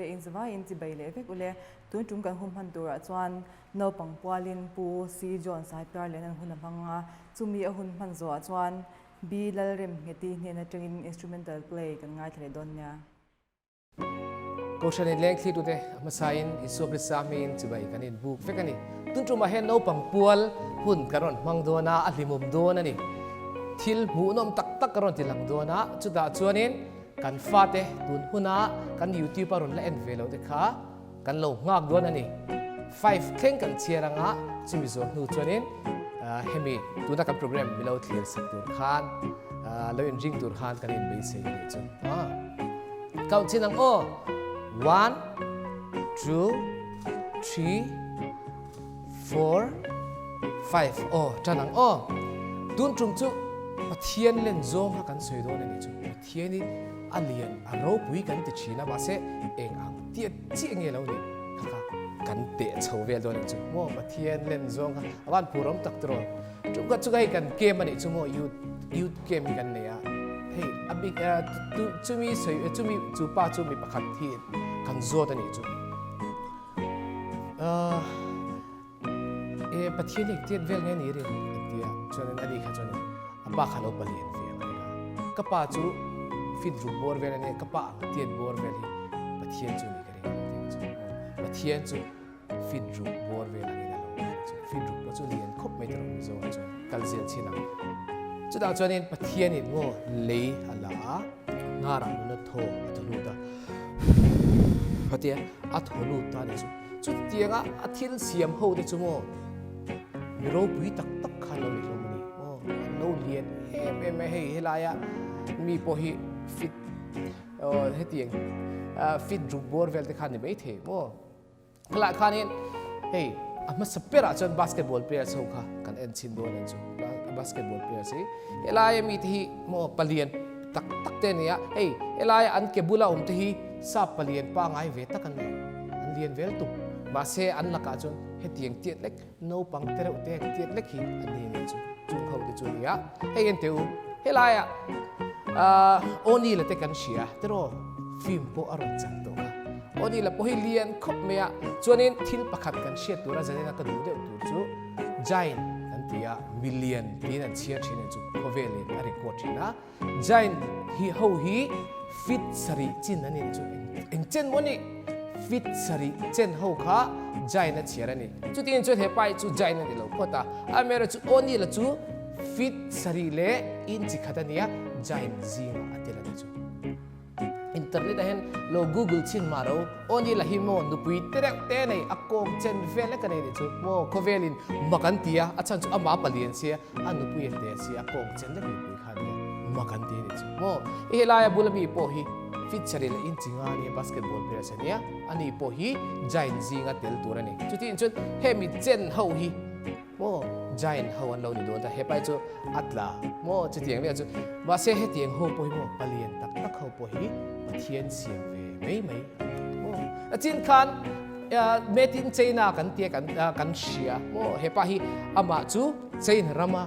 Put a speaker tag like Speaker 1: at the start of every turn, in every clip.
Speaker 1: te in zavaiin chibai leh vek ule. Tun tum kan hun hman turah chuan naupang pualin Pu C. John Saipiarlian an hun a hmang a, chumi a hun hman zawhah chuan B. Lalremngheti hnen atangin instrumental play kan ngaithla leh dawn nia.
Speaker 2: Kohhran in leng thlitute a hmasain Isua Krista hmingin chibai kan inbuk vek a ni. Tun tumah hian naupang pual hun kan rawn hmang dawn a, a hlimawm dawn a ni. Thil hmuhnawm tak tak kan rawn ti lang dawn a, chutah chuanin kan fate tun huna kan YouTube a rawn la en ve loh te kha kan lo nghak dawn a ni. Five thleng kan chhiar anga chumi zawh hnu chuanin hemi tuna kan program milo thlir sak tur khan lo inring tur khan kan inbeisei a nih chu. Count chin ang aw. One, two, three, four, five. Aw, tan ang aw. Tun tum chu Pathian len zawng kha kan sawi dawn a nih chu. Pathian hi a lian, a ropui kan ti thin a, mahse eng ang tiat chiah nge lo ni kha kha kan teh chho vel dawn a nih chu. Maw Pathian len zawng kha a van phur awm tak tiraw. Tum kha chu hei kan game a nih chu maw youth youth game hi kan nei a. Hei a bik tu chumi sawi chumi chu pa chu mi pakhat hi kan zawt a nih chu. E Pathian hi tiat vel nge ni rin an ti a, chuanin ani kha chuanin a pa kha lo palian ve ang a ni a. Ka pa chu fit ruk bawr vel a nia, ka pa ang tiat bawr vel hi Pathian chu ni ka ring a ti chu. Pathian chu fit ruk bawr vel angin a lo awm chu. Fit ruk pawh chu lian khawp mai tawh Mizo ah chuan kal zel chin ang. Chutah chuanin Pathianin ngaw lei a la a, hnarah nuna thaw a thaw lut a, a tia a thaw lut ta a ni chu. Chutianga a thil siam ho te chu maw mi ropui tak tak khan lo ni hlawm a ni. Aw, an lo lian em em a, hei helaia mi pawh hi fit aw hetiang fit ruk bawr vel te khan ni maithei maw. Khalai khanin hei a hmasa perah chuan basketball players ho kha kan en chhin dawn ang chu. Basketball players hi helaia mi te hi maw palian tak tak te a ni a, hei helaia an ke bula awm te hi sap palian pangai ve tak an ni. An lian vel tuk. Mahse an lakah chuan hetiang tiat lek naupang te reuh te tiat lek hi an ni nen chu chung ho te chu a ni a. Hei en teh u, helaia O'Neal-a te kan hria tiraw film pawh a rawn chang tawh kha. O'Neal-a pawh hi lian khawp mai a, chuanin thil pakhat kan hriat tura zanina ka duh deuh tur chu giant kan ti a, million tiin an chhiar thin a chu khawvelin a record thin a. Giant hi ho hi feet sarih chin an in chu eng chen maw ni? Feet sarih chen ho kha giant a chhiar a ni. Chutiang chuan he pa hi chu giant a ni lo phawt a, amaherawhchu O'Neal-a chu feet sarih leh inch khat a nia, giant zingah a tel a ni chu. Internet ah hian lo google chhin mah ro, aw ni la hi maw nupui te reuh te nei a kawng chen vel lek a nei nih chu maw khawvelin mak an ti a, a chhan chu amah palian sia a nupui a te sia a kawng chen lek nupui kha nia mak an ti a nih chu maw. I helai a bula mi pawh hi feature in a inchi nga ania basketball players ania ani pawh hi giant zinga tel tur a ni chutiang chuan hemi chen ho hi Maw giant ho an lo ni dawn ta hepa hi chu a tla maw chutiang vel chu mahse hetiang ho pawh hi maw palian tak tak ho pawh hi Pathian siam ve mai mai maw a chin khan made in China kan tia kan kan hria maw hepa hi amah chu China rama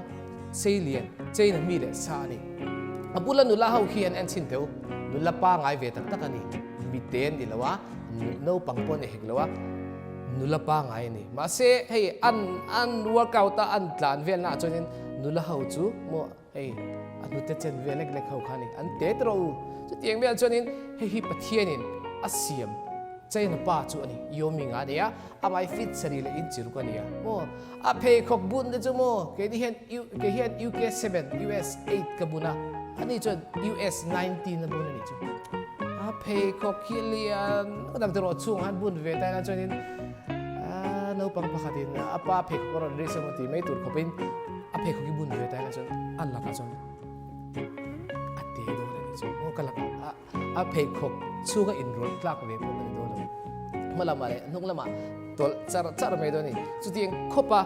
Speaker 2: seilian China mi leh sa a ni a bula nula ho hi an en chhin teu nula pangai ve tak tak a ni mite an ni lo a naupang pawh a ni hek lo a. Nula pangai a ni. Mahse hei an an workout a an tlan vel naah chuanin nula ho chu maw hei a hnute chen vel lek lek ho kha a ni. An te tawh u. Chutiang vel chuanin hei hi Pathianin a siam China pa chu a ni. Yomi nga a ni a, amah hi fit sarih leh inchiruk a ni a. Maw a pheikhawk bun te chu maw keini hian kei hian UK seven, US eight ka bun a, ani chuan US 19 a bun a nih chu. A pheikhawk hi lian ka dang tiraw chhung han bun ve ta ila chuanin naupang pakhatin a pa pheikhawk a rawn ri emaw tih mai tur khawpin a pheikhawk hi bun ve ta ila chuan a lakah chuan a te dawn a nih chu maw ka lakah a pheikhawk chhunga inrawlh tlak ve pawh ka ni dawn lo. Hma lamah leh hnung lamah tawlh char char mai dawn a ni. Chutiang khawpa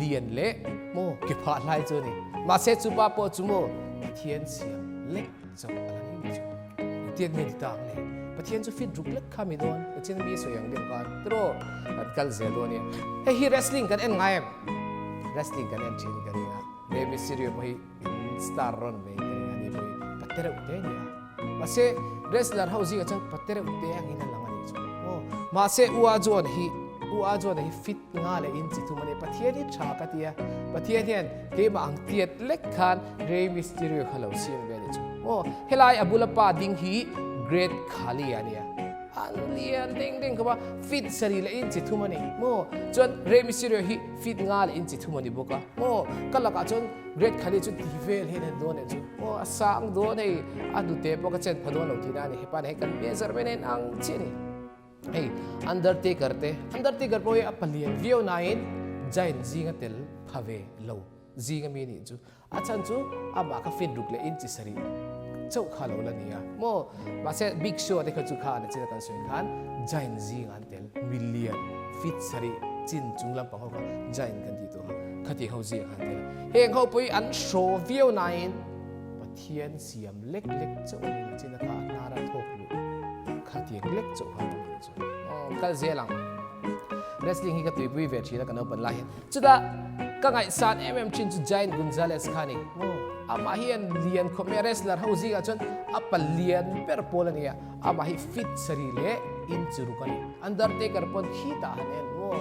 Speaker 2: lian leh maw ke phah hlai chu a ni. Mahse chu pa pawh chu maw Pathian siam lek chauh a la ni mai chu. Engtiang nge ti ta ang le? Pathian chu fit ruk lek kha mi dawn. Pathian mi sawi ang deuh khan tiraw kan kal zel dawn a nia. Hei hi wrestling kan en ngai em? Wrestling kan en thin ka ring a. Rey Mysterio pawh hi in star rawn mai ka ring a ni pawh hi pate reuh te a ni a. Mahse Wrestler ho zingah chuan pate reuh te angin a lang a nih chu. Aw, mahse U A John hi, U A John hi fit nga leh in chi thum a ni. Pathian hi tha ka ti a, Pathian hian keimah ang tiat lek khan Rey Mysterio kha lo siam ve a nih chu. Aw, helai a bula pa ding hi Great Khali a nia. An lian deng deng khawp a, fit sarih leh in chi thum a ni maw? Chuan Rey Mysterio hi fit nga leh in chi thum a ni bawk a maw? Ka lakah chuan Great Khali chu ti vel hian an dawn leh chu maw? A sang dawn hei, a hnute pawh ka chen pha dawn lo tihna a ni. Hepa nih hei kan measurement a inang chiah a ni. Hei Undertaker te, Undertaker pawh hi a palian viau nain Giant zinga tel pha ve lo. Zing ami nih chu a chhan chu amah kha fit ruk leh inchi sarih chauh kha lo la ni a maw? Mahse Big Show te kha chu kha an chin a kan sawi khan Giant zing an tel million fit sarih chin chung lampang ho kha Giant kan tih tawh kha khati ho zing an tel a. Heng ho pawh hi an hraw viau nain Pathian siam lek lek chauh a ni a chin a kha a hnar a thawk luh khatiang lek chauh kha a ni chu. Kal zel ang. Wrestling hi ka tuipui ve thin a ka naupan lai hian. Chutah ka ngaihsan em em thin chu Giant Gonzalez kha a ni. Amah hian lian khawp mai a, wrestler ho zingah chuan a palian ber pawl a ni a, amah hi fit sarih leh inch ruk a ni. Undertaker pawn khitah han en maw?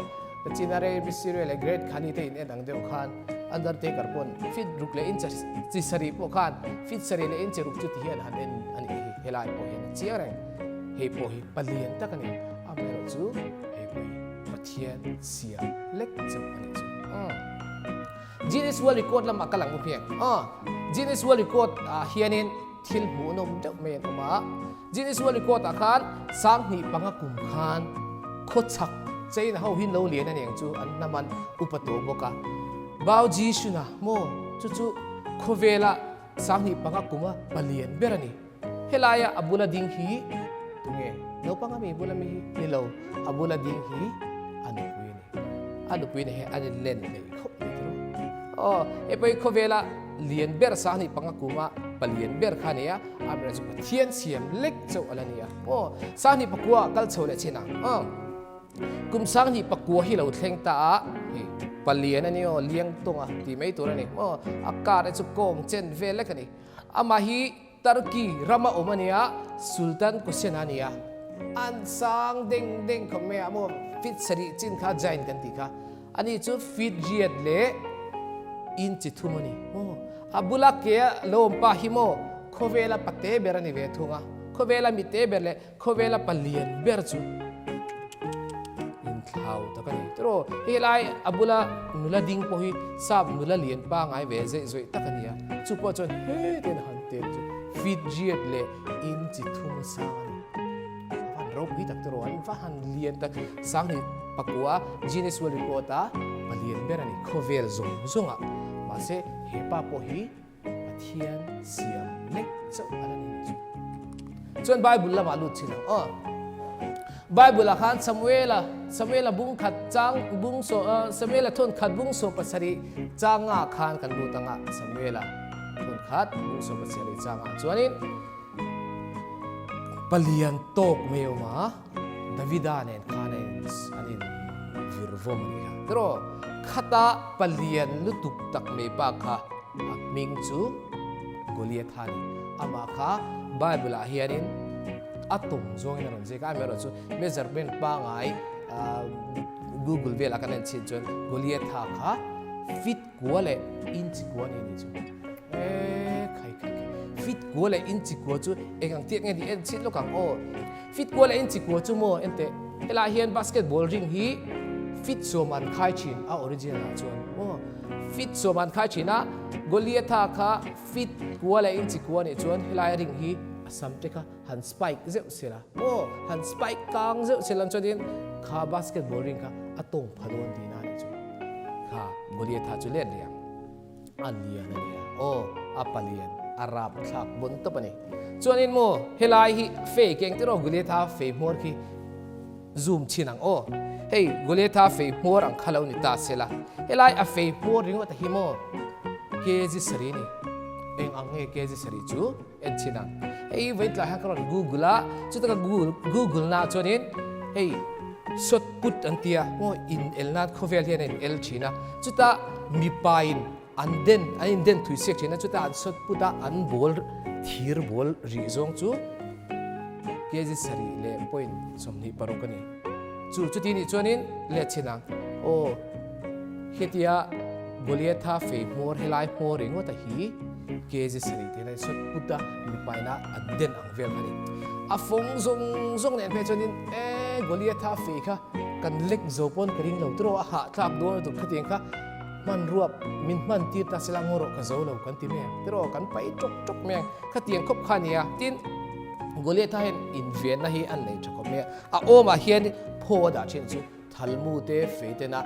Speaker 2: China Rey Mysterio leh Great Khali te in en ang deuh khan Undertaker pawn fit ruk leh inch chi sarih pawh khan fit sarih leh inch ruk chu ti hian han en a nih hi. Helai pawh hian a chiang reng. Hei pawh hi palian tak a ni. Amaherawhchu hei pawh hi Pathian siam lek chauh a nih chu. Guinness World Record lamah ka lang u hmiang. Guinness World Record ah hianin thil hmuhnawm deuh mai an awm a. Guinness World Record ah khan 2005 kum khan khawchhak China ho hi lo lian a niang chu an hnam an upa tawh bawk a. Bao Jishuna maw chu chu khawvela 2005 kuma palian ber a ni. Helaia a bula ding hi tunge? Naupang ami bula mi hi? Ni lo, a bula ding hi a nupui a ni. A nupui na hi an in len hleih khawp mai tiro. Aw, hei pawh hi khawvela lian ber 25 kuma palian ber kha a ni a, a ber chu Pathian siam lek chauh a la ni a. Aw, 2009 kal chho leh chin ang. Aw. Kum 2009 hi lo thleng ta a, hei palian a ni aw, liang tawnga tih mai tur a ni. Aw, a kar te chu kawng chen vel lek a ni. Amah hi Turkey rama awm a nia, Sultan Kosen a nia. An sang deng deng khawp mai a, maw feet sarih chin kha giant kan tih kha. Ani chu feet riat leh inch thum a ni. Maw a bula ke a lo awm pa hi maw khawvela pate ber a ni ve thung a, khawvela mite ber leh Khawvela palian ber chu inthlau tak a ni. Tiraw, hei lai a bula nula ding pawh hi sap nula lian pangai ve zeih zawih tak a ni a. Chu pawh chuan hetiang a han tel chu feet riat leh inch thum a sang a ni. A van ropui tak tiraw, an va han lian tak. 2009 Guinness World Record a palian ber a ni khawvel zawng zawngah. Mahse, he pa pawh hi Pathian siam lek chauh a la ni nih chu. Chuan Bible lamah lut chin ang aw. Bible ah khan Samuela Samuela bung khat chang bung so uh, Samuela thon khat bung so pasarih changa khan kan lut anga Samuela thon khat bung so pasarih changa chuanin palian tawk mai awma Davida nen khan an in vir vawm a ni kha. Tiraw, khata palian lutuk tak mai pa kha a hming chu Goliath a ni. Amah kha Bible ah hianin a tawng zawngin a rawn ziak a, amaherawh chu measurement pangai Google velah kan en chhin chuan Goliatha kha feet kua leh inch kua ni ni chu. E khai khai khai feet kua leh inch kua chu eng ang tiat nge ni en chhin lawk ang aw. Fit kual leh inchi kua chu maw enteh helai hian basketball ring hi fit sawm an khai thin a original ah chuan maw fit sawm an khai thin a Goliatha kha fit kua leh inchi kua nih chuan helai ring hi a sam te kha han spike zeuh sela maw han spike kang zeuh sela chuanin kha basketball ring kha a tawng pha dawn tihna a nih chu kha Goliatha chu let leh ang. A lian a nia aw, a palian, a rap thlak bun tawp a ni. Chuanin maw helai hi fei keng tiraw Goliatha fei hmuar khi zoom chhin ang aw. Hei Goliatha fei hmuar ang kha lo ni ta se la, helai a fei hmuar ringawt a hi maw kg sarih a ni. Eng ang nge kg sarih chu en chhin ang. Hei vawitlai hian ka rawn google a, chuta ka google na chuanin hei shot put an tia maw in el nan khawvel hian a in el thin a, chuta mipa in an den an in den thui siak thin a, chuta an shot put a an ball thir ball rih zawng chu. Kg sarih leh point 26 a ni. Chu chuti nih chuanin let chhin ang. Aw, hetia Goliatha fei hmawr helai hmawr ringawt a hi kg sarih te hian shot put a mipaina an den ang vel kha a ni. A fawng zawng zawng nen phei chuanin e Goliatha fei kha kan lek zo pawn ka ring lo tiraw a hahthlak dawn lutuk khatiang kha hmanrua min hman tir ta sela ngaw rawh ka zo lo kan ti mai ang tiraw kan pai tawk tawk mai ang khatiang khawp kha a nia. Tin, Goliatha hian invenna hi an nei tha khawp mai a, a awmah hian phaw a dah thin chu Thalmu te fei tena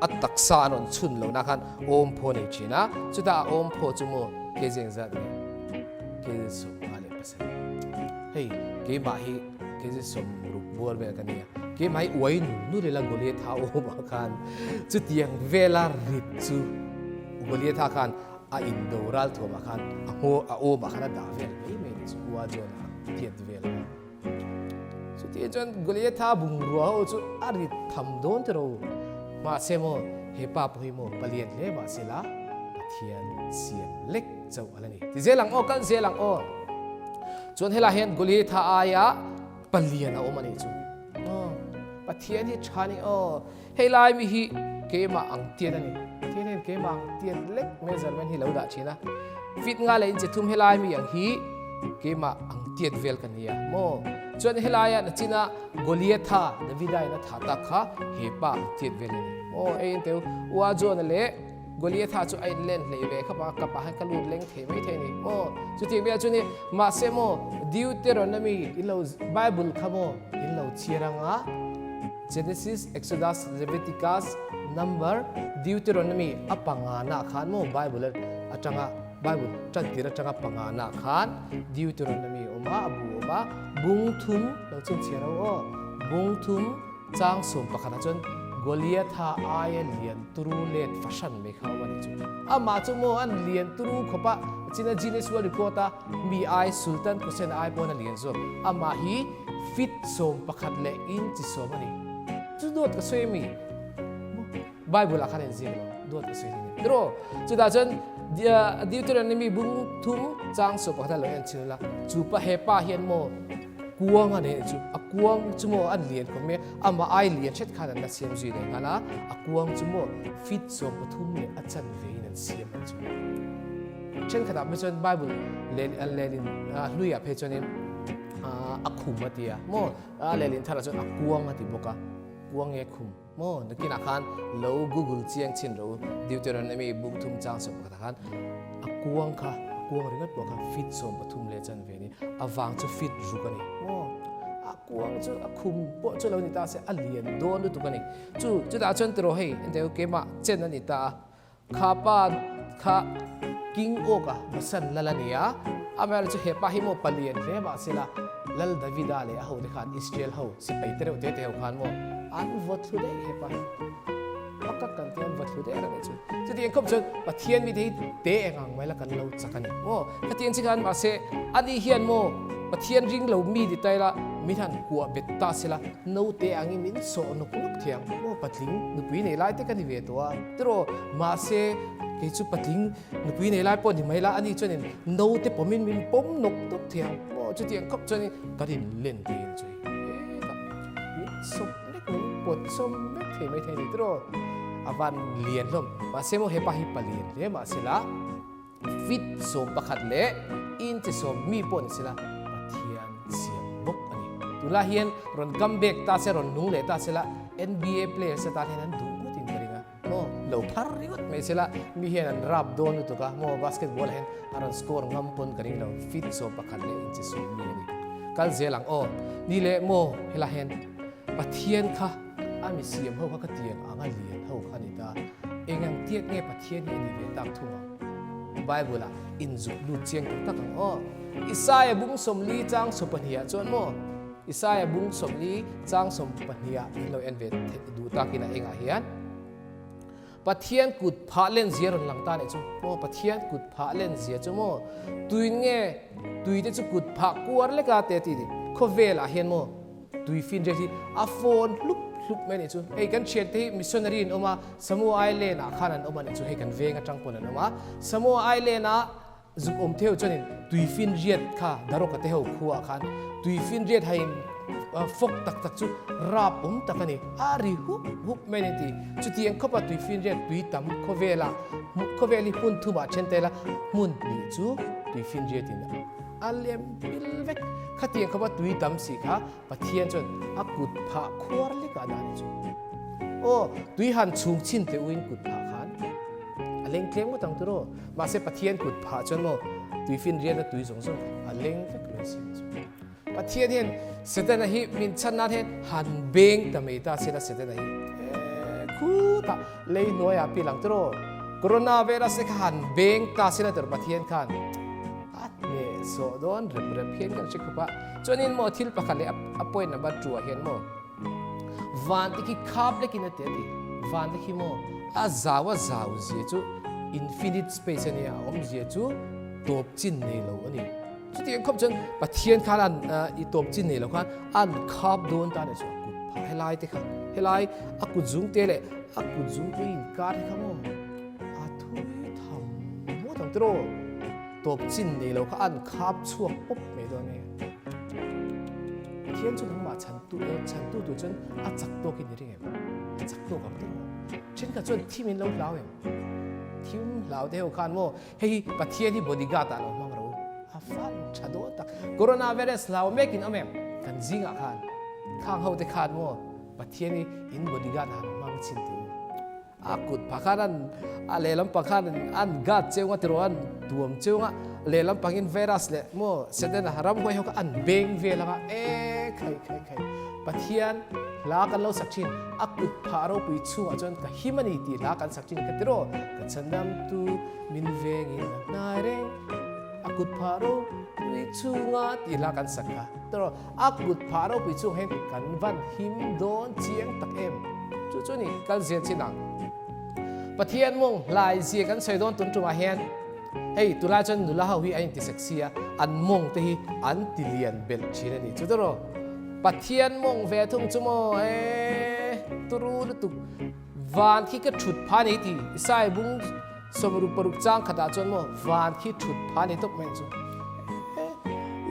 Speaker 2: a taksa an rawn chhun lohna khan awm phaw nei thin a, chutah a awm phaw chu maw kg engzat nge? Kg 57. Hei keimah hi kg 60 buar vel ka nia, keimah hi uai nul nul ila Goliatha awmah khan chutiang vela rit chu Goliatha khan a indo ral thuamah khan a ngaw a awmah khan a dah vel mai mai ni chu ua John a tiat vel kha. Chutiang chuan Goliatha bungrua ho chu a rit tham dawn tiraw u. Mahse maw, he pa pawh hi maw palian hle mahse la Pathian siam lek chauh a la ni. Ti zel ang aw, kal zel ang aw. Chuan helai hian Goliatha aia palian a awm a nih chu. Aw, Pathian hi tha ni aw. Hei lai mi hi keimah ang tiat a ni. Pathian hian keimah ang tiat lek measurement hi lo dah thin a. Fit nga leh inche thum helai mi ang hi keimah ang tiat vel ka nia maw. Chuan helaia nachina Goliatha Davida in a tha tak kha he pa ang tiat vel a ni maw. Ei in teu Ua John-a leh Goliatha chu a in len hlei ve khawp a, kap ah hian ka lut leng thei mai thei a ni maw. Chutiang vel chu ni mahse maw Deuteronomy in lo Bible kha maw in lo chhiar anga Genesis, Exodus, Leviticus, Number, Deuteronomy a pangana khan maw Bible atanga Bible tantir atanga pangana khan Deuteronomy awm a, a bu awm a, bung thum lo chhinchhiar ho aw, bung thum chang sawm pakhatah chuan Goliatha aia lian turu let fahran mai kha awm a ni chu. Amah chu maw an lian turu khawp a, china Guinness World Record a mi ai Sultan Kusen ai pawn a lian zawk. Amah hi Fit 11 leh inchi 10 a ni. Chu dawt ka sawi ami? Bible ah khan a inziak lo, dawt ka sawi ni. Tiraw? Chutah chuan Deuteronomy bung thum chang 11 a lo en chhin ula, chu pa he pa hian maw kuang a nei a ni chu. A kuang chu maw an lian khawp mai a, amah ai lian hret khan an la siam zui leh nghal a, a kuang chu maw fit 13 leh a chanve in an siam a ni chu. Thenkhatah phei chuan Bible lehlin hluiah phei chuanin a khum a ti a maw a lehlin tharah chuan a kuang a ti bawk a kuang nge khum maw nakinah khan lo google chiang chin ro Deuteronomy bung thum chang 11 khan a kuang kha a kuang ringawt pawh kha fit 13 leh chan ve ni a vang chu fit ruk a ni maw a kuang chu a khum pawh chu lo ni ta se a lian dawn lutuk a ni chu chutah chuan tiraw hei enteh keimah chen a ni ta a Kha pa kha King Awk-a Basan lal a ni a, amaherawhchu chu he pa hi maw palian hle mah se la, Lal Davida leh a hote khan Israel ho sipai te reuh te te ho khan maw an vaw thlu daih he pa hi. Pakhat kan tia an vaw thlu daih a nih chu. Chutiang khawp chuan Pathian mite hi te eng ang mai la kan lo chak a ni maw. Khatiang chi khan mahse ani hian maw Pathian ring lo mi ti ta ila min han kuah bet ta se la, naute angin min sawh nawk nawk thei ang maw patling nupui nei lai te ka ni ve tawh a. Tiraw, mahse kei chu patling nupui nei lai pawh ni mai la, ani chuanin naute pawmin min pawm nawk nawk thei ang maw, chutiang khawp chuanin kan inlen thei ang chu hei hetah min sawp mek min pawt sawm mek thei mai thei a ni tiraw, a van lian hlawm, mahse maw hepa hi palian hle mahse la. Fit 11 leh inchi 10 mi pawh ni sela Pathian siam bawk a ni. Tunlai hian rawn come back ta se, rawn nung leh ta sela NBA players atan hian an duh ngawtin ka ring a. Maw lo phar ringawt mai sela mi hian an rap dawn lutuk a, maw basketball ah hian a rawn score ngam pawn ka ring lo. Fit 11 leh inchi 10 mi a ni. Kal zel ang aw. Ni leh maw helai hian Pathian kha A mi siam ho kha ka tiang ang a lian ho kha a ni ta. Eng ang tiat nge Pathian hi a ni ve tak thung ang? Bible ah inzuk lut chiang tak tak ang aw. Isaiah bung 40 chang 22 ah chuan maw? Isaiah bung 40 chang 22 ah in lo en ve duh takin a engah hian Pathian kut phah len zia rawn lang ta nih chu maw? Pathian kut phah len zia chu maw? Tuin nge tui te chu kut phah kuar lek a te a ti ni. Khawvel ah hian maw tui fin rel hi a fawn hlup hlup mai nih chu. Hei kan thian te hi missionary an awm a, Samoa Island ah khan an awm a nih chu, hei kan veng atang pawn an awm a. Samoa Island ah. Zuk awm theu chuanin tuifinriat kha Daroka te ho khuaah khan tuifinriat hain fawk tak tak chu rap awm tak a ni. A ri hup hup mai a ni ti. Chutiang khawpa tuifinriat tui tam khawvela khawvel hi hmun thumah then ta ila hmun hnih chu tuifinriatin a lem pil vek. Khatiang khawpa tui tam si kha Pathian chuan a kut phah khuar lekah dah a ni chu. Aw, tui han chhung chhin teh uin kut phah khan a leng tlem ngawt ang tiraw? Mahse Pathian kut phah chuan maw tuifinriatna tui zawng zawng kha a leng vek lo si chu. Pathian hian Setana hi min chhan nan hian han beng ta mai ta sela Setana hi eh khutah lei hnuaiah pil ang tiraw? Corona virus te kha han beng ta sela tiraw Pathian khan a hnehsawh dawn rep rep hian kan hre khawp a. Chuanin maw thil pakhat leh a point number 2 ah hian maw van te khi khap lekin a ti a ti. Van te khi maw a zau a zau zia chu infinite space a nia, a awmzia chu tawp chin nei lo a ni. Chutiang khawp chuan Pathian khan an i tawp chin nei lo khan an khap dawn ta a ni chu a kut phah helai te kha helai a kut zung te leh a kut zungpui inkar te kha maw a thui tham ngawt ang tiraw. Tawp chin nei lo kha an khap chhuak pawp mai dawn a ni. Pathian chu nangmah chhantu chhantu tur chuan a chak tawkin i ring em? A chak tawk ang tiraw? Thenkhat chuan thim in lo hlau em? Thim hlau te ho khan maw hei hi Pathian hi bodyguard ah lo hmang ro a fan tha dawn tak. Coronavirus hlau mekin awm em? Kan zingah khan khang ho te khan maw Pathian hi in bodyguard ah lo hmang chin teh u. A kut phah khan an a lehlam pang khan an guard cheu nga tiraw an tuam cheu nga lehlam pangin virus leh maw Satan a ramhuai ho kha an beng vel anga e khai khai khai Pathian hla kan lo sak thin a kut phah ropui chhungah chuan ka him a ni tih hla kan sak thin ka tiraw ka chhandam tu min vengin a hnai reng a kut phah ropui chhunga tih hla kan sak kha tiraw A kut phah ropui chung hian kan van him dawn chiang tak em? Chu chu ni kal zel chin ang. Pathian mawng hlai zia kan sawi dawn tun tumah hian hei tunlai chuan nula ho hi an inti sexy a, an mawng te hi an ti lian belh thin a ni. Chu tawh rawh Pathian mawng ve thung chu maw e turu lutuk van khi ka thut pha ni ti Isai bung 66 chang khatah chuan maw van khi thut pha ni tawp mai chu.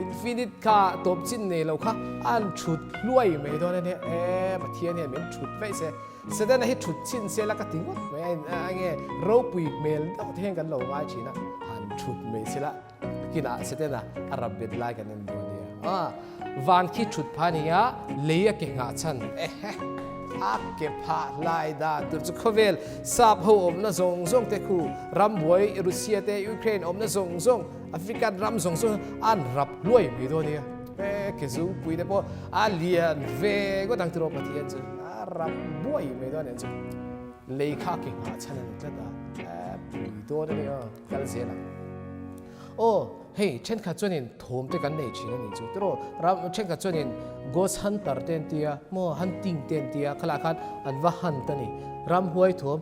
Speaker 2: Infinite kha tawp chin nei lo kha an thut hluai mai dawn a nia e Pathian hian min thut vaih se Setana hi thut chin se la ka ti ngawt mai a enge ropui hmel deuh te hian kan lo ngai thin a han thut mai se la kinah Setana a rap bet lai kan en dawn nia a van khi thut pha nia lei a ke nghah chhan ehe a ke phah hlai dan tur chu khawvel sap ho awmna zawng zawng te khu rambuai Russia te Ukraine awmna zawng zawng African ram zawng zawng an rap hluai mai dawn nia. E ke zungpui te pawh a lian ve ngawt ang tiraw Pathian chu a rap buai mai dawn nen chu lei kha ke nghah chhan a ni tlat a e pui dawn a ni aw kal zel ang. Aw hei thenkhat chuanin thawm te kan nei thin a ni chu tiraw ram thenkhat chuanin ghost hunter te an tia maw hunting te an tia khalai khan an va hunt a ni ramhuai thawm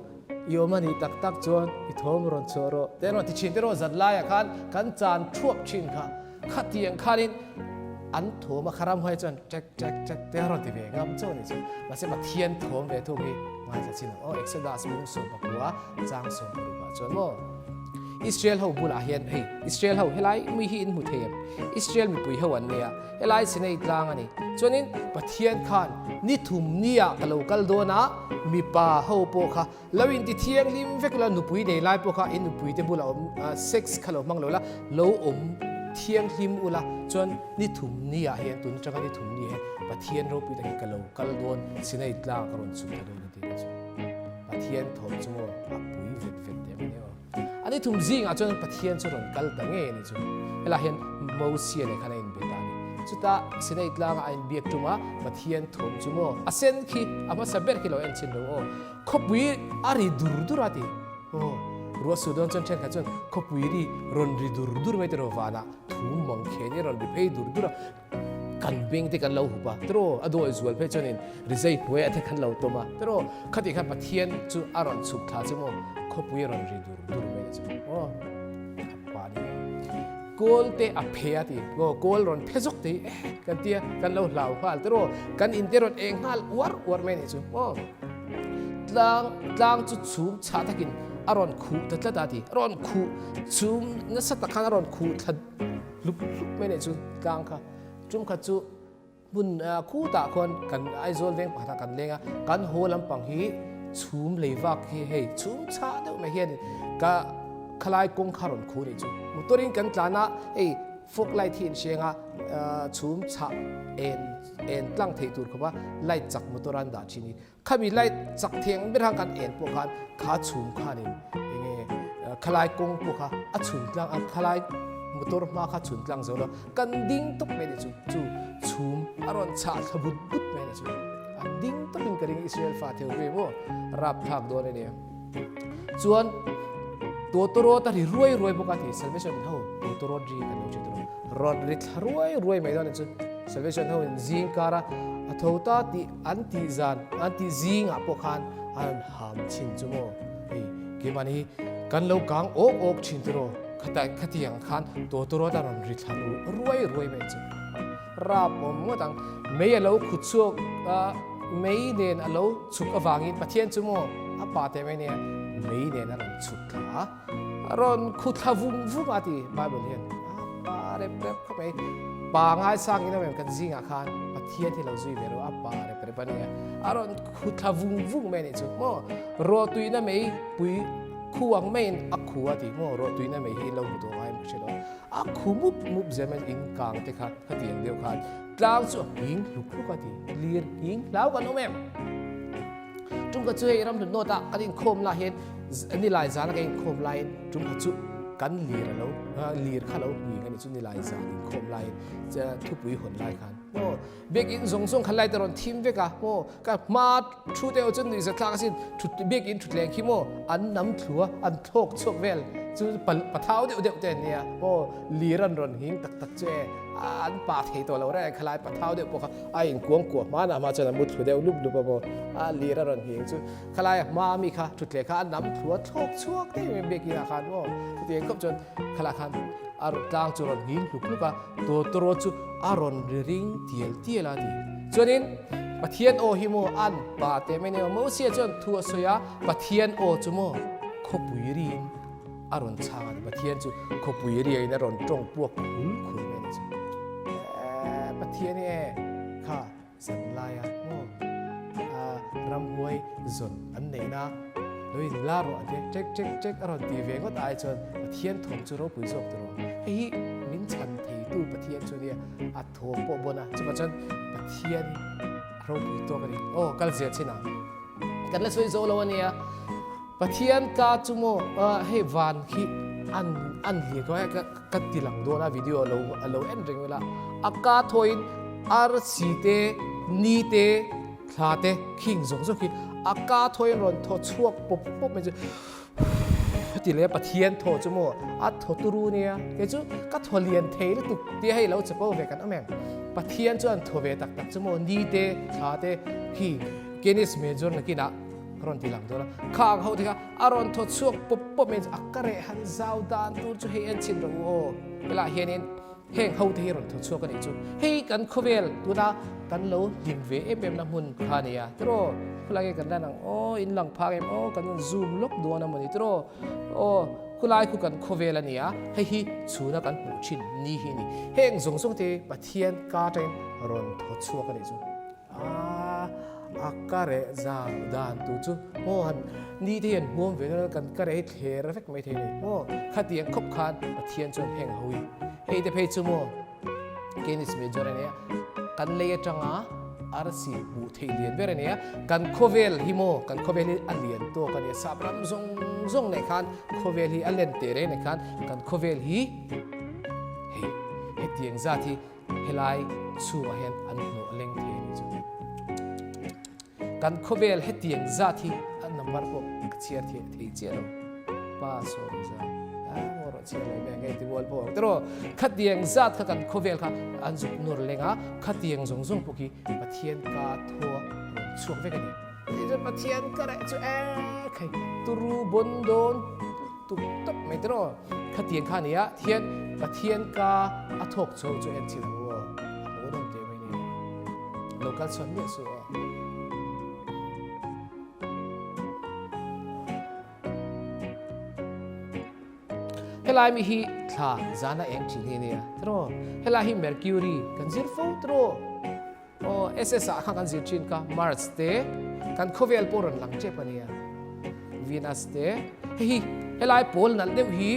Speaker 2: I awm a nih tak tak chuan i thawm rawn chhuah rawh. Te rawn ti thin te rawh zan laiah khan kan chan thuap thin kha. Khatiang khanin an thawm a kha ramhuai chuan ṭek ṭek ṭek te a rawn ti ve ngam chauh a nih chu. Mahse Pathian thawm ve thung hi ngaithla chin ang aw. Exodus bung 14 chang 16 ah chuan maw Israel ho bulah hian hei Israel ho helai mi hi in hmu thei em? Israel mipui ho an nia helai Sinai tlang a ni. Chuanin Pathian khan ni thum nia ka lo kal dawn a Mipa ho pawh kha lo inti thianghlim vek la, nupui nei lai pawh kha in nupui te bulah awm sex kha lo hmang lo la, lo awm thianghlim ula chuan ni thum ni ah hian tun atanga ni thum ni ah hian Pathian ropui tak hi ka lo kal dawn Sinai tlang ka rawn chhuk ta dawn a ti te chu Pathian thawm chu maw a pui vet vet teh mai nia. A ni thum zingah chuan Pathian chu rawn kal ta ngei a ni chu. Helaiah hian Mosia leh khan a inbe ta a ni. Chutah Sinai tlangah a inbiak tum a, Pathian thawm chu maw a sen khi a hmasa ber khi lo en chhin lo aw. Khawpui a ri dur dur a ti. Aw, ruah su dawn chuan thenkhat chuan khawpui ri rawn ri dur dur mai te rawh vanah thum mang khen i rawn ri phei dur dur a. Kan beng te kan lo hup a, tiraw a dawi zual phei chuanin rizai hnuai ah te kan lo tawm a, tiraw khatih khan Pathian chu a rawn chhuk thla chu maw khawpui a rawn ri dur dur mai le chu aw a pa ni kawl te a phe a ti aw kawl rawn phe zawk te hi eh kan tia kan lo hlau nghal tiraw kan in te rawn eng nghal uar uar mai ni chu aw tlang tlang chu chhum chhah takin. a rawn khuh ta tlat a ti. A rawn khuh chhum nasa tak khan a rawn khuh thla hlup hlup mai nih chu tlang kha. Tum khat chu hmun khutah khuan kan Aizawl veng pakhatah kan leng a, kan haw lampang hi chhum lei vak hi hei chhum chhah deuh mai hian ka khalai kawng kha rawn khuh nih chu. Motor in kan tlan a, hei fog light hi in hreng a, chhum chhah en en tlang thei tur khawpa light chak motor an dah thin hi. Khami light chak theng ber khan kan en pawh khan kha chhum khanin enge khalai kawng pawh kha a chhun tlang a, khalai motor hma kha chhun tlang zo lo kan ding tawp mai ni chu chu chhum a rawn chhah thla but but mai ni chu an ding tawpin ka ring Israel fa theu ve maw rap thlak dawn a nia chuan tawtawrawt a ri ruai ruai bawk a ti salvation ho tawtawrawt ri kan lo hre tawh rawn ri thla ruai ruai mai dawn a ni chu salvation ho in zing kara a tho ta tih An tih zan, an tih zingah pawh khan an rawn ham thin chu maw? Hei, keimahni hi kan lo kang awk awk thin tiraw? Khata, khatiang khan tawtawrawt a rawn ri thla ruai ruai mai chu. Rap awm ngawt ang. Mei a lo khut chhuak a, mei nen a lo chhuk avangin Pathian chu maw a pa teh mai nia, mei nen a rawn chhuk thla a. A rawn khu thla vung vung a ti Bible hian a pa rep rep khawp mai. Pa ngaisang in awm em kan zingah khan Pathian hi lo zui ve rawh a pa rep rep a nia. A rawn khu thla vung vung mai a nih chu maw. Rawhtuina mei pui khu ang maiin a khu a ti maw. Rawhtuina mei hi lo hmu tawh ngai em ka hre lo. A khu mup mup zel mai in kang te kha khatiang deuh khan tlang chu a nghing hluk hluk a ti. Lir nghing hlau kan awm em? Tum kha chu hei ram hlut nawt ah kan inkhawm lah hian nilai zan a kan inkhawm laiin tum kha chu kan lir a lo lir kha lo nghing a ni chu nilai zan inkhawm laiin thupui hawn lai khan maw biakinn zawng zawng kha light a rawn thim vek a maw ka hma thu te chu nuihza thlak asin thut biakinn thutthleng khi maw an nam thlu a an thlawk chhuak vel chu pathau deuh deuh te an nia maw lir an rawn nghing tak tak chu e an pah thei tawh lo reng khalai pathau deuh pawh kha A inkuang kuah hmanah hma chuan a mu thlu deuh lup lup a maw? A lir a rawn nghing chu khalai a hma mi kha thutleh kha a nam thlu a thlawk chhuak daih mai biakin ah khan maw? Chutiang khawp chuan khalai khan a tlang chu a rawn nghing hluk hluk a, tawtawraw chu a rawn ri ring tial tial a ti. Chuanin Pathian aw hi maw an pa teh mai nia Mosia chuan thu a sawi a, Pathian aw chu maw khawpui riin a rawn chhang a ni. Pathian chu khawpui riain a rawn tawng puak khul khul mai a ni chu. Eeh Pathian hi e kha zan laia maw ramhuai zawn an neihna lo in la rawh an ti ṭek ṭek ṭek a rawn ti ve ngawt ai chuan Pathian thawm chu ropui zawk tawh rawh. Hei hi min chhan theitu Pathian chu nia a thawm pawh bawn a chuvang chuan Pathian ropui tawk a ni. Aw kal zel chin ang. Kan la sawi zo lo a nia. Pathian ka chu maw hei van khi an an hlir ko ka ka ti lang dawn a video alo alo en reng ila a ka thawiin arsi te ni te thla te khing zawng zawng khi a ka thawiin rawn thaw chhuak pawp pawp mai chu Heti leh Pathian thaw chu maw a thaw turu nia kei chu ka thaw lian thei lutuk tia hei lo chapo ve kan awm em Pathian chuan thaw ve tak tak chu maw ni te thla te khi Canis Major nakinah a rawn ti lang dawn a khang ho te kha a rawn thaw chhuak pawp pawp mai a ka reh han zau dan tur chu hei en chhin rawh u aw helaiah hianin Heng ho te hi rawn tho chhuak a nih chu. Hei kan khawvel tuna kan lo hlim ve em em na hmun kha a nia tiraw? Khulai nge kan lan ang aw, in lang phak em aw, kan rawn zoom lawk dawn a mawni tiraw? Aw, khulai khu kan khawvel a nia, hei hi chhuna kan hmuh thin ni hi a ni. Heng zawng zawng te Pathian ka atangin rawn tho chhuak a nih chu. A, a ka reh zau dan tu chu maw han ni te hian hmuam ve dawn a kan ka reh hi thler vek mai thei a ni maw khatiang khawp khan Pathian chuan heng ho hi hei te phei chu maw Canis Major a nia kan lei atanga arsi hmuh theih lian ber a nia kan khawvel hi maw kan khawvel hi a lian tawk a nia sap ram zawng zawng nei khan khawvel hi a len teh reng nei khan kan khawvel hi hei hetiang zat hi Helai chhungah hian an hnawh leng thei a nih chu. Kan khawvel hetiang zat hi a number pawh ka chhiar thei thei chiah lo. Pa sawm za a maw rawh chhiar lo mai ang e ti mual pawh ang tiraw. Khatiang zat kha kan khawvel kha an zuk nawr leng a, khatiang zawng zawng pawh khi Pathian ka thaw rawn chhuak vek a ni. Pathian ka reh chu e khai turu bon dawn tuk tawp mai tiraw. Khatiang kha nia thian Pathian ka a thawk chho chu en chhin ang u aw. A hmuh dawn teh mai ni. Lo kal chhuan miah suh aw. Helai mi hi thla zana eng thin hi a nia tiraw? Helai hi Mercury kan zir fo tiraw? Aw SS ah khan kan zir thin kha Mars te kan khawvel pawh rawn lang tep a nia. Venus te hei hi helai pawl nalh deuh hi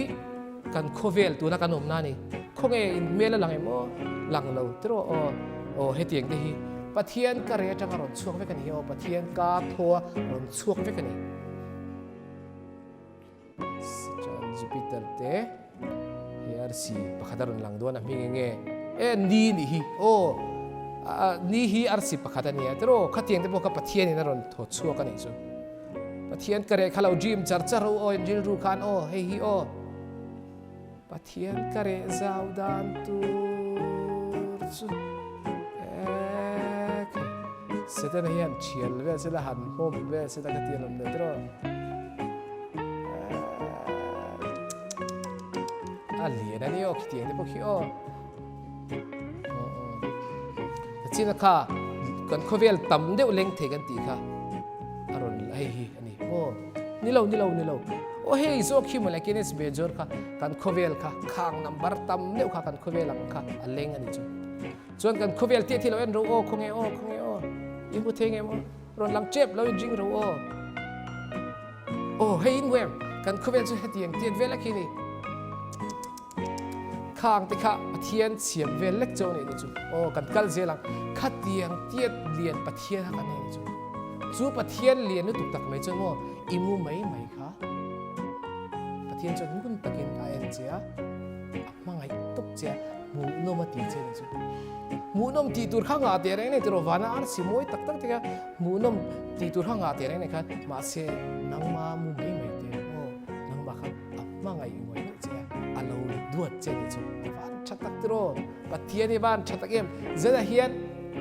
Speaker 2: kan khawvel tuna kan awmna a ni. Khawnge in hmel a lang em aw? Lang lo tiraw aw aw hetiang te hi Pathian ka reh atanga rawn chhuak vek a ni aw Pathian ka thaw a rawn chhuak vek a ni. Chuan Jupiter te hei arsi pakhat a rawn lang dawn a hming enge e ni nih hi aw ni hi arsi pakhat a nia tiraw khatiang te pawh kha Pathian in a rawn thaw chhuak a nih chu Pathian ka reh kha lo dream char char ho aw in rilru khan aw hei hi aw Pathian ka reh zau dan tur chu ek Setana hian thial vel sela han hmawm vel sela ka ti alawm le tiraw a lian a ni aw khitiang te pawh khi aw China kha kan khawvel tam deuh leng thei kan tih kha a rawn hei hi a ni maw ni lo ni lo ni lo aw hei zawk hi mawle Kenneth Major kha kan khawvel kha khang number tam deuh kha kan khawvel ang kha a leng a ni chu chuan kan khawvel tih thi lo en ro aw khawnge aw khawnge aw i hmu thei nge maw rawn lang tep lo in ring ro aw aw hei in hmu em kan khawvel chu hetiang tiat vel a khi ni Khang te kha Pathian siam vel lek cho nei ni chu. Aw kan kal zel ang. Khatiang tiat lian Pathian kha kan nei ni chu. Chu Pathian lian lutuk tak mai chuan maw i mu mai mai kha. Pathian chuan ngun takin a en che a, a hmangaih tawp che a, hmuhnawm a ti che ni chu. Hmuhnawm tih tur kha ngah teh reng nei tiraw vana arsi mawi tak tak te kha hmuhnawm tih tur kha ngah teh reng nei khan mahse nangma mu mai mai te aw nangma kha A hmangaih ngawih ngawih che a, a lo duat che ni chu a van tha tak tiraw? Pathian hi van tha tak em? Zela hian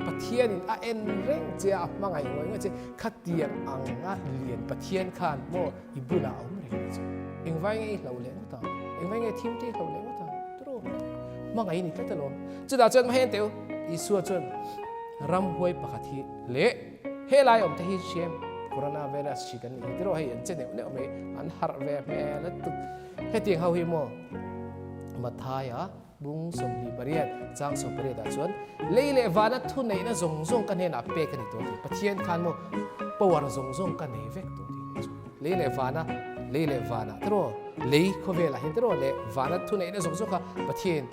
Speaker 2: Pathianin a en reng che a, a hmangaih ngawih ngawih che. Khatiang anga lian Pathian khan maw i bulah a awm reng ni chu. Engvai nge i hloh leh ngawt ang? Engvai nge thim te i hloh leh ngawt ang? Tiraw? Hmangaih ni tlat alawm. Chutah chuan hmaheng teh u, Isua chuan ramhuai pakhat hi leh Helai awm te hi hriam Corona virus hri kan nih hi tiraw hei an che neuh neuh mai an harh ve hmel a tuk hetiang ho hi maw Mathaia bung 28 chang 18 ah chuan lei leh vana thu neihna zawng zawng ka hnenah pek a ni tawh tih Pathian khan maw power zawng zawng ka nei vek tawh tih ni chu lei leh vana lei leh vana tiraw lei khawvelah hian tiraw leh vana thu neihna zawng zawng kha Pathian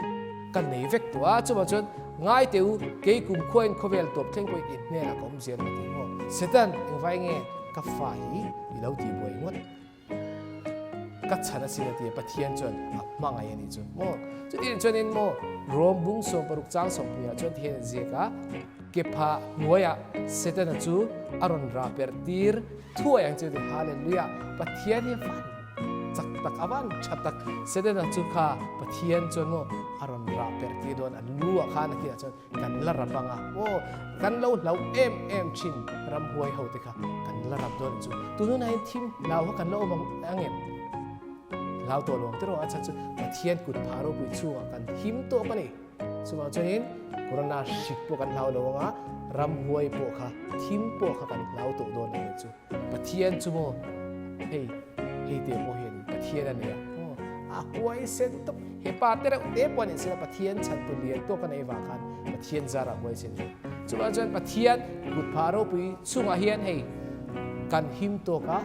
Speaker 2: Ka nei vek tawh a, chuvang chuan ngai teh u, kei kum khuain khawvel tawp thleng pawhin i hnenah ka awm zel ka ti maw? Satan, engvai nge ka fa hi i lo tih buai ngawt? Ka chhan asin a ti a, Pathian chuan a hmangaih a nih chu maw? Chutiang chuanin maw Rom bung 60 chang 20 ah chuan ti hian an ziak a, Kepha hnuaiah Setana chu a rawn rah perh tir thuai ang chu ti, Hallelujah! Pathian hi a fan. Chak tak a van tha tak Setana chu kha Pathian chuan maw a rawn rah per tir dawn a lu ah khan a khiah chuan kan la rap anga aw kan lo hlau em em thin ramhuai ho te kha kan la rap dawn chu tun hunah hian thim hlau kha kan la awm ang em hlau tawh lo ang tiraw a chhan chu Pathian kut phah ropui chhungah kan him tawk a ni. Chuvang chuanin Corona hrik pawh kan hlau lo anga ramhuai pawh kha thim pawh kha kan hlau tawh dawn a nih chu. Pathian chu maw hei hei te pawh hian Pathian a nia maw a huaisen tawp he pa te reuh te pawh a nih sela Pathian chhantu lian tawk a nei vang khan Pathian zar a huaisen a ni. Chuvang chuan Pathian kut phah ropui chungah hian hei kan him tawk a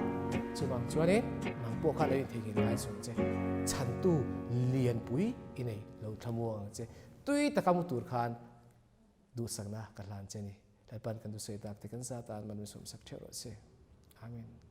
Speaker 2: chuvang chuanin nang pawh kha lo intheihnghilh ngai suh ang che chhantu lianpui i nei lo thlamuang ang che tui taka mu tur khan duhsakna ka hlan che ni. Lalpan kan duhsawi tak te kan zat a an man min sawmsak theuh rawh se. Amen.